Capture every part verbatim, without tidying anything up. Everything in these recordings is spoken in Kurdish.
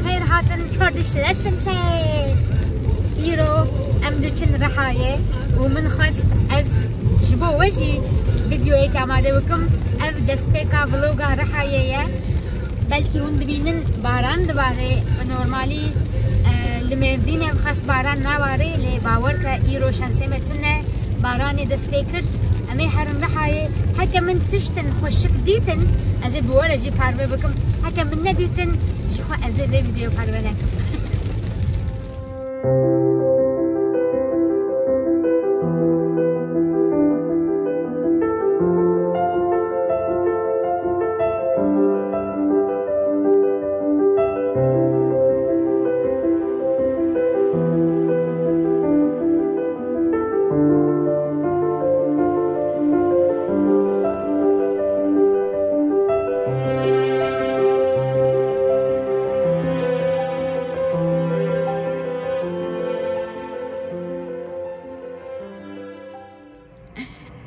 Xêr hatin Kurdish Lessons. Îro em diçin Rihayê û min xwest ez ji bo we jî videoyek amade bikim. Ev destpêka vloga Rihayê ye. Belkî hûn dibînin baran dibare. Bi normalî, e, li Mêrdînê xwest baran nabare, lê bawer ke îro şensê me tune, baranê dest pê kir. Em ê herin Rihayê. Heke min tiştin xweşik dîtin, ez ê bi we re jî parve bikim. Heke min nedîtin, ji xwe ez ê vê vîdeo parve nekim.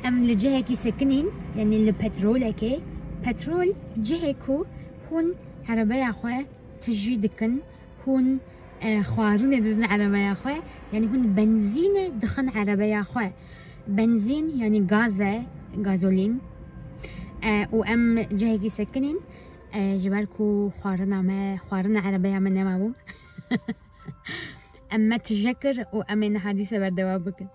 Em li cihekî sekinîn, yanî li petrolekê. Petrol cihê ku hûn erebeya xwe tijî dikin, hûn, e, xwarinê didin erebeya xwe, yanî hûn benzînê dixin erebeya xwe. Benzîn, yanî gaz e, gazolîn. E, û em cihekî sekinîn, e, ji ber ku xwarina me, xwarina erebeya me nemabû. Em me tije kir û em ê niha dîse berdewam bikin.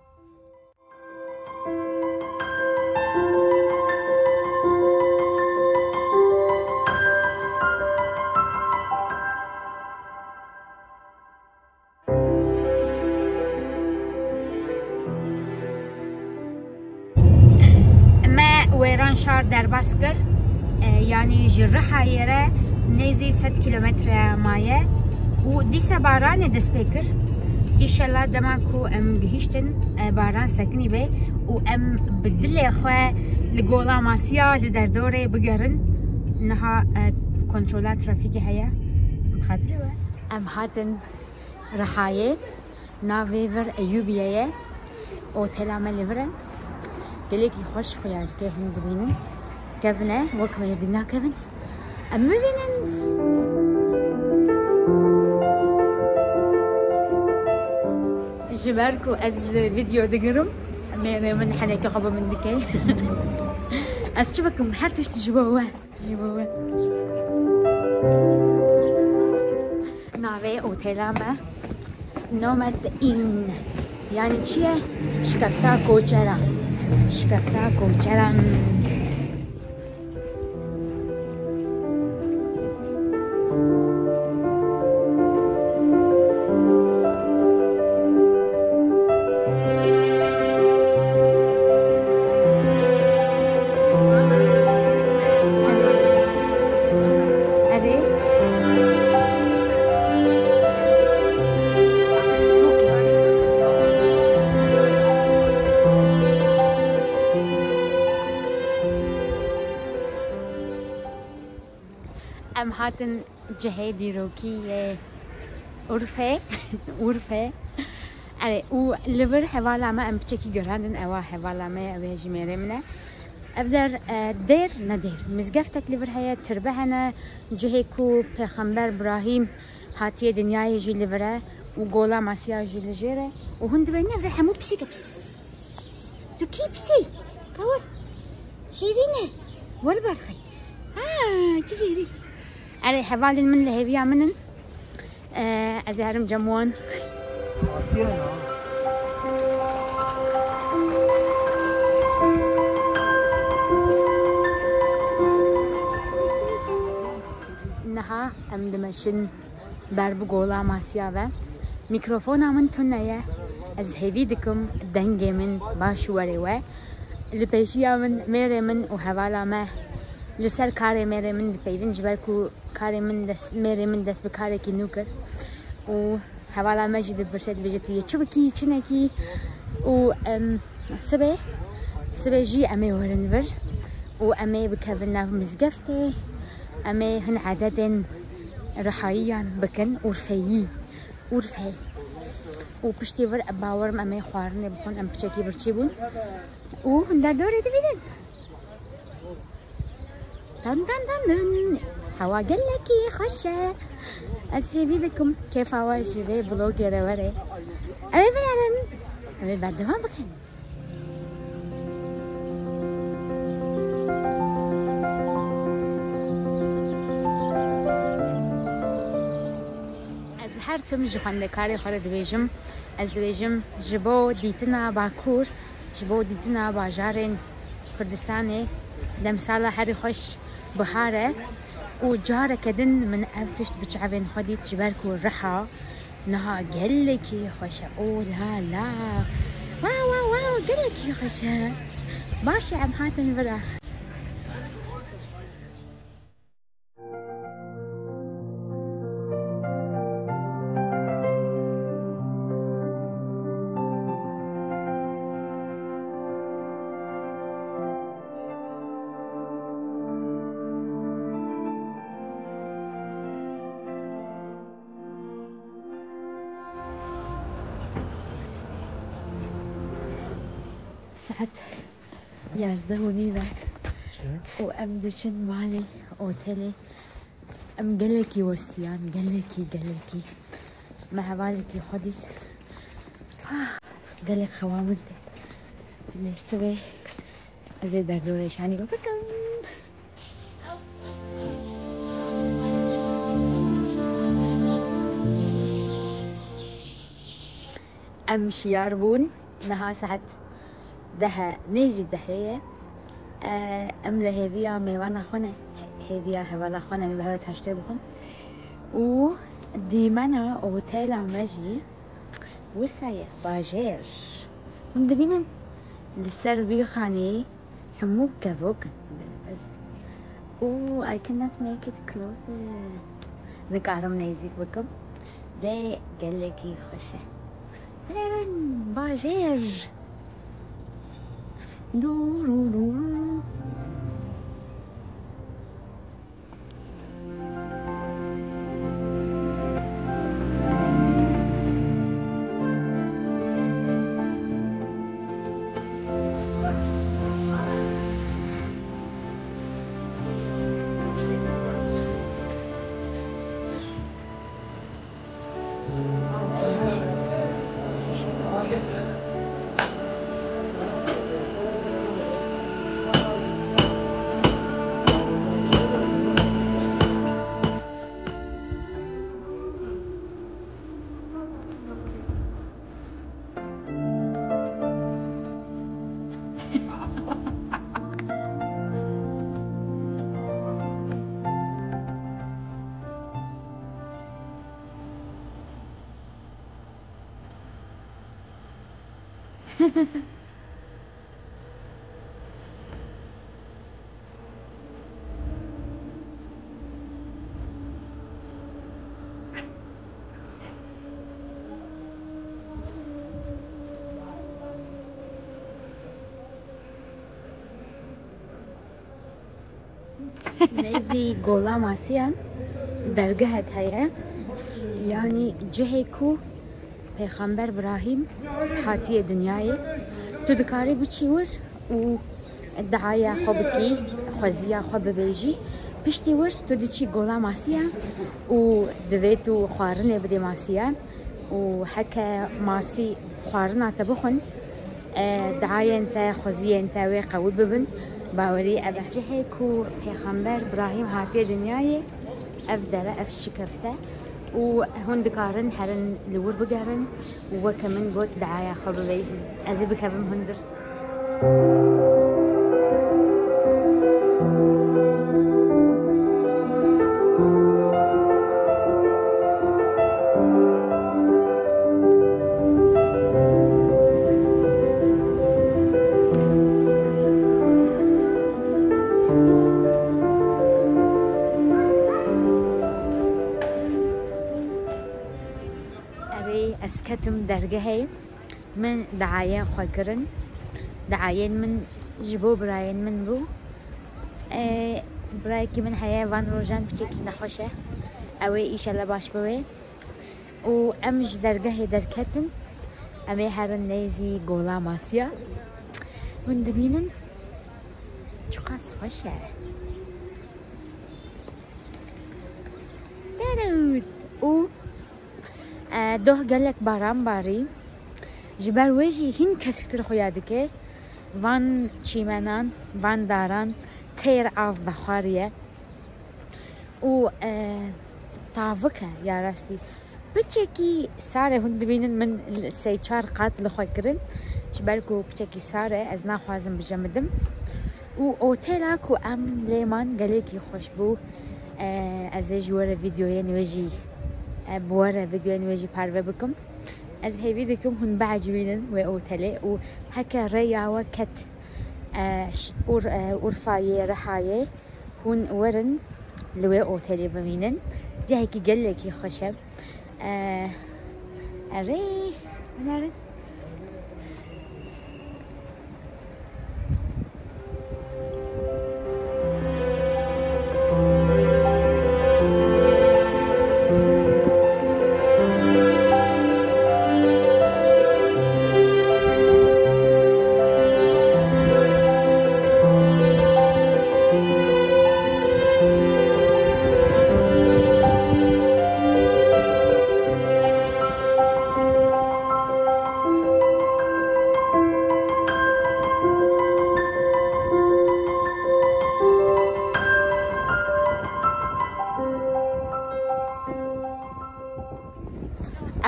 Me Wêranşar derbas kir, e, yanî ji Rihayê re nêzî sed kîlometre maye û dîsa baranê dest pê kir. Îşellah dema ku em gihîştin, e, baran sekinî be û em bi dilê xwe li Gola Masiya li derdorê bigerin. Niha, e, kontrola trafîkê heye. Bi xatirê we. Em hatin Rihayê. Navê vir Eyûbiye ye. Otela me li vir e. Gelekî xweş xuya dike, hûn dibînin. Kevin e, wek me yê dî nakevin. Em bibînin. Ji ber ku ez vîdeo digirim, mêrê min henekê xwe bi min dike. Ez çi bikim, her tişt ji bo we. Ji bo we. Navê otela me Nomad Inn. Yanî çi ye? Şikefta koçeran. Şikefta koçeran. Em hatin cihê dîrokî yê Urfê. Urfê. Erê, û li vir hevala me em piçekî gerandin, ewa hevala me, ew ê ji mêrê min e. Ev der, e, dêr, ne dêr, mizgeftek li vir heye, tirbe hene, cihê ku Pêxember Brahîm hatiye dinyayê jî li vir e û Gola Masiya jî li jêr e. Û hûn dibêjin, ev der hemû pisîk e, pis, pis, pis. Tu kî pisî? Kawir. Şîrîn e. Wele berxê. Ha, çi şîrîn. Erê, hevalên min li hêviya min in. Ee, ez ê herim cem wan. Niha em dimeşin ber bi Gola Masiya ve. Mîkrofona min tune ye. Ez hêvî dikim dengê min baş were we. Li pêşiya min mêrê min û hevala me li ser karê mêrê min dipeyvin, ji ber ku karê min dest, mêrê min dest bi karekî nû kir. Û hevala me jî dipirse, dibêje, tu yê çi bikî, çi nekî? Û, em, sibê, sibê jî em ê werin vir û em ê bikevin nav mizgeftê. Em ê hin ededên Rihayiyan bikin, Urfeyî, Urfey. Û piştî vir, bawerim em ê xwarinê bixwin, em piçekî birçî bûn. Û hûn derdorê dibînin. Dan dan dan dan. Hewa gelekî xweş e. Ez hêvî dikim kêfa we ji vê vlogê re were. Em ê binerin. Em ê berdewam bikin. Ez her tim ji xwendekarê xwe re dibêjim, ez dibêjim, ji bo dîtina Bakur, ji bo dîtina bajarên Kurdistanê, demsala herî xweş bihar e û careke din min ev tişt bi çavên xwe dît, ji ber ku riha niha gelekî xweş e. Oh la la. Wow, wow, wow, gelekî xweş e. Baş e, em hatin vira. Saet yazdeh û nîv e û em diçin malê otelê. Em gelekî westiyan, gelekî, gelekî. Me hevalekî xwe dît. Ah, gelek xewa min tê. Lê tu vê ez ê derdorê şanî bikim. Em şiyar bûn. Niha saet deh e, nêzî dehê ye. E, em li hêviya mêvana xwe ne, hêviya hevala xwe ne, em ê bi hev re taştê bixwin. Û dîmena otela me jî wisa ye, bajêr. Hûn dibînin li ser vî xanî hemû kevok in. Oh, I cannot make it closer. Nikarim nêzîk bikim. Lê gelekî xweş e. Binêrin, bajêr. Du, ru, ru, ru. Nêzî Gola Masiyan dergehek heye, yanî cihê ku Pêxember Birahîm hatiye dinyayê. Tu dikarî biçî wir û diaya xwe bikî, xweziya xwe bibêjî. Piştî wir tu diçî Gola Masiya û divê tu xwarinê bidê masiyan û heke masî xwarina te bixwin, e, diayên te, xweziyên te wê qewî bibin. Bawerî ev e. Cihê ku Pêxember Birahîm hatiye dinyayê, ev dere, ev şikeft e û hûn dikarin herin li wir bigerin û weke min got diaya xwe bibêjin. Ez ê bikevim hundir. Erê, ez ketim dergehê. Min diayên xwe kirin. Diayên min ji bo birayên min bû. Ê, birayekî min heye, van rojan piçekî nexweş e. Ew ê îşellah baş bibe. Û em ji dergehê derketin. Em ê herin nêzî Gola Masiya. Hûn dibînin çiqas xweş e. Derewt! Doh gelek baran barî. Ji ber wê jî hîn kesiktir xuya dike. Van çîmenan, van daran têr av vexwariye. Û, e, tavik e ya rastî. Piçekî sar e, hûn dibînin min li sê çar qat li xwe kirin. Ji ber ku piçekî sar e, ez naxwazim bijemidim. Û otela ku em lê man gelekî xweş bû. E, ez ê ji we re vîdeoyên wê jî, e, bi we re vîdeoyên wê jî parve bikim. Ez hêvî dikim hûn biecibînin wê otelê û heke rêya we ket, e, ş-, Ur-, e, Urfayê, Rihayê, hûn werin li wê otelê bimînin. Cihekî gelekî xweş e. E, erê, binerin.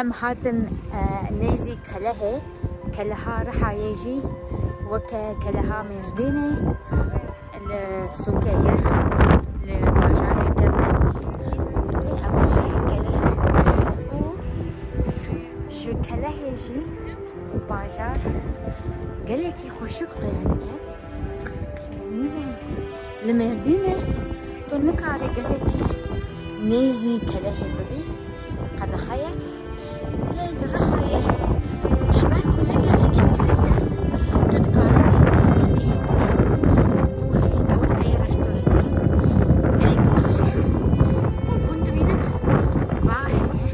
Em hatin, e, nêzî Kelehê. Keleha Rihayê jî weke Keleha Mêrdînê li sûkê ye, li bajarê kevn e. Wê em heye Kelehê û ji Kelehê jî bajar gelekî xweşik xuya dike. Ez nizanim. Li Mêrdînê tu nikarî gelekî nêzî Kelehê bibî. Qedexe ye. Lê li Rihayê ji ber ku ne gelekî bilind e, tu dikarî nêzî Kelehê bibî. Û ew tê restore kirin. Gelekî xweş e. Û hûn dibînin va heye.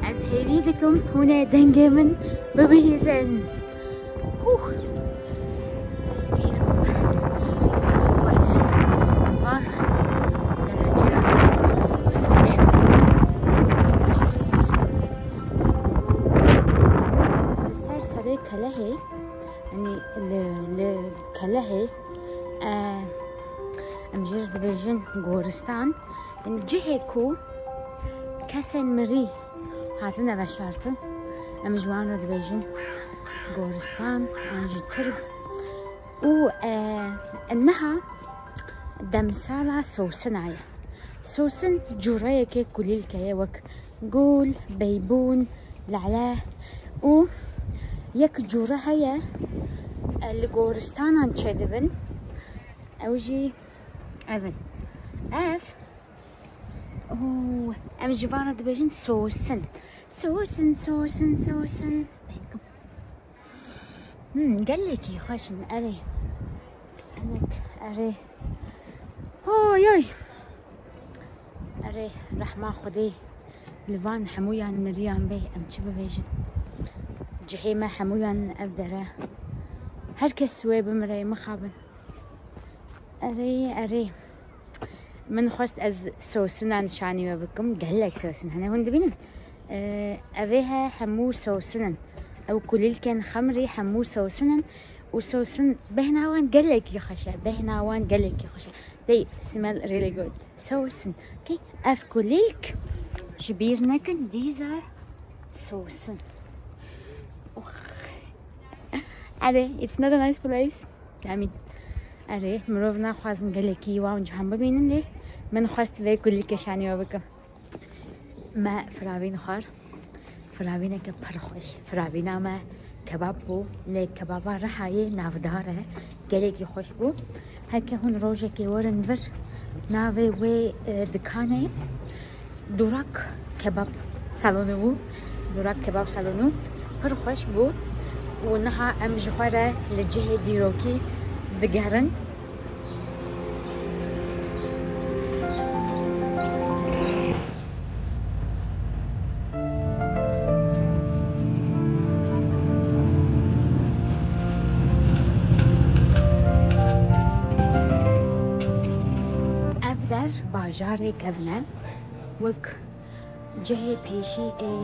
Ez hêvî dikim hûn ê dengê min bibihîzin. Huh. Ez pîr bûme. Dema ku ez van derecayan hildikişim. Rastî jî ez diwestim. Li ser serê Kelehê, yanî li, li Kelehê, e, em jê re dibêjin goristan. Yanî cihê ku kesên mirî hatine veşartin. Em ji wan re dibêjin goristan an jî tirb. Û, e, niha demsala sosina ye. Sosin cûreyeke kulîlke ye, wek gul, beybûn, lale û yek cûre heye, e, li goristanan çêdibin. Ew jî ev in. Ev Oo, em ji van re dibêjin sosin. Sosin, sosin, sosin. Hmm, gelekî xweş in, erê. Hinek, erê. Oy, oy. Erê, rehma Xwedê li van hemûyan miriyan bê, em çi bibêjin? Cihê me hemûyan ev dere. Her kes wê bimire, mixabin. Erê, erê. Min xwest ez sosina nîşanî we bikim. Gelek sosin hene. Hûn dibînin? Ee, evê he hemû sosin in. Ew kulîlkên xemrî hemû sosin in. Û sosin bêhna wan gelekî xweş e. Bêhna wan gelekî xweş e. They smell really good. Sosin. Okay? Ev kulîlk ji bîr nekin. These are sosin. Ux. Erê, it's not a nice place. Emîn. Erê, mirov naxwazin gelekî wan cihan bibînin lê min xwest vê kulîlkê şanî we bikim. Me firavîn xwar. Firavîneke pir xweş. Firavîna me kebab bû. Lê kebaba Rihayê navdar e. Gelekî xweş bû. Heke hûn rojekê werin vir navê wê, e, dikanê Durak Kebab Salonu bû. Durak Kebab Salonu pir xweş bû û niha em ji xwe re li cihê dîrokî digerin. Ev der bajarê kevn e. Wek cihê pêşî ê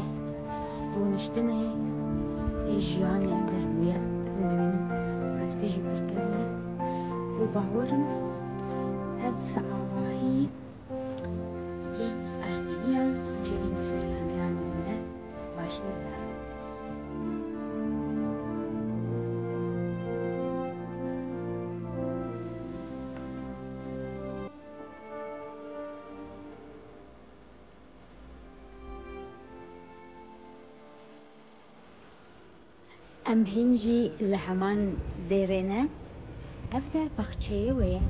Rûniştinê ê jiyanê ev der bûye. Hûn dibînin rastî jî pir germ e û bawer im ev avahî yên Ermeniyan cihên Suryaniyan bûne baştir be. Em hîn jî li heman dêrê ne. Ev der baxçeyê wê ye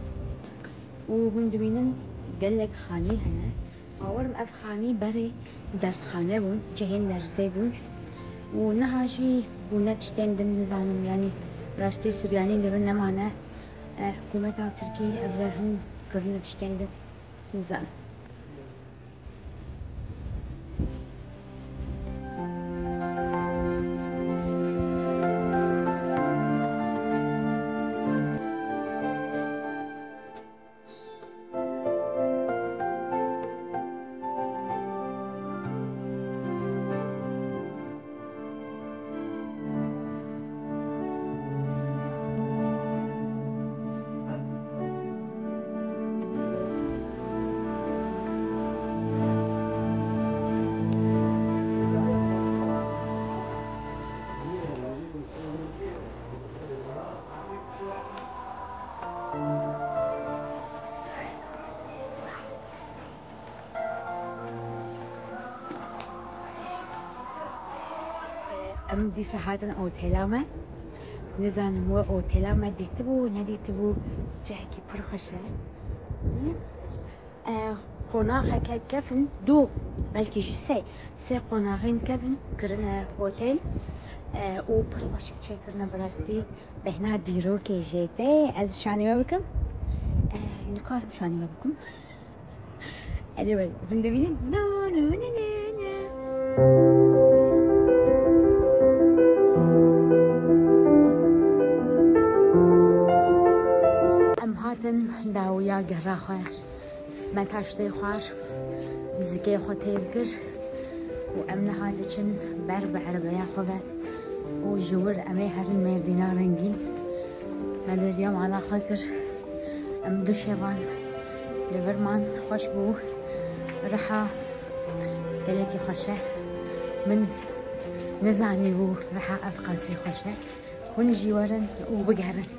û hûn dibînin gelek xanî hene. Bawer im ev xanî berê dersxane bûn, cihên dersê bûn û niha jî bûne tiştên din nizanim, yanî rastî Suryanî li vir nemane. Eh, hikûmeta Tirkî ev der hûn kirine tiştên din nizanim. Em dîsa hatin otela me. Nizanim we otela me dîtibû, nedîtibû. Cihekî pir xweş e. E, qonaxeke kevin, du, belkî jî sê, sê qonaxên kevin kirine otel, e, û pir xweşik çêkirine bi rastî. Bêhna dîrokê jê tê, ez şanî we bikim. E, nikarim şanî we bikim. Anyway, hûn dibînin? Na, na, na, na, na. Em hatin dawiya gera xwe. Me taştê xwar, zikê xwe têr kir û em niha diçin ber bi erebeya xwe ve û ji wir em ê herin Mêrdîna rengîn. Me bêriya mala xwe kir. Em du şevan li vir man, xweş bû. Riha gelekî xweş e. Min nizanîbû riha ev qasî xweş e. Hûn jî werin û bigerin.